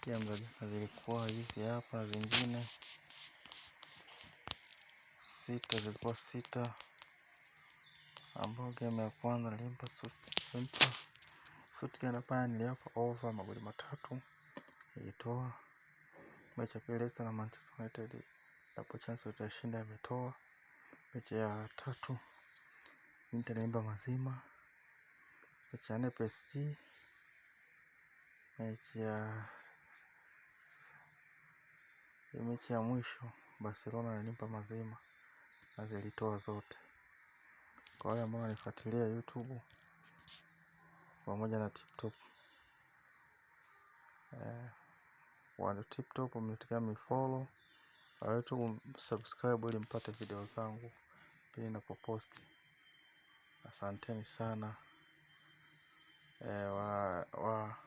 Game za jana zilikuwa hizi hapa na zingine sita, zilikuwa sita, ambao game ya kwanza nilimpa Stuttgart hapa niliapa over magoli 3 ilitoa. Mechi ya pili Leicester na Manchester United double chance utashinda ametoa. Mechi ya tatu Inter nilimpa mazima. Mechi ya nne PSG. Mechi ya mwisho Barcelona nilimpa mazima na zilitoa zote. Kwa wale ambao wananifuatilia YouTube pamoja na TikTok, wa TikTok mnatakiwa mnifollow, wa YouTube subscribe ili mpate video zangu pindi ninapoposti. Asanteni sana. Wa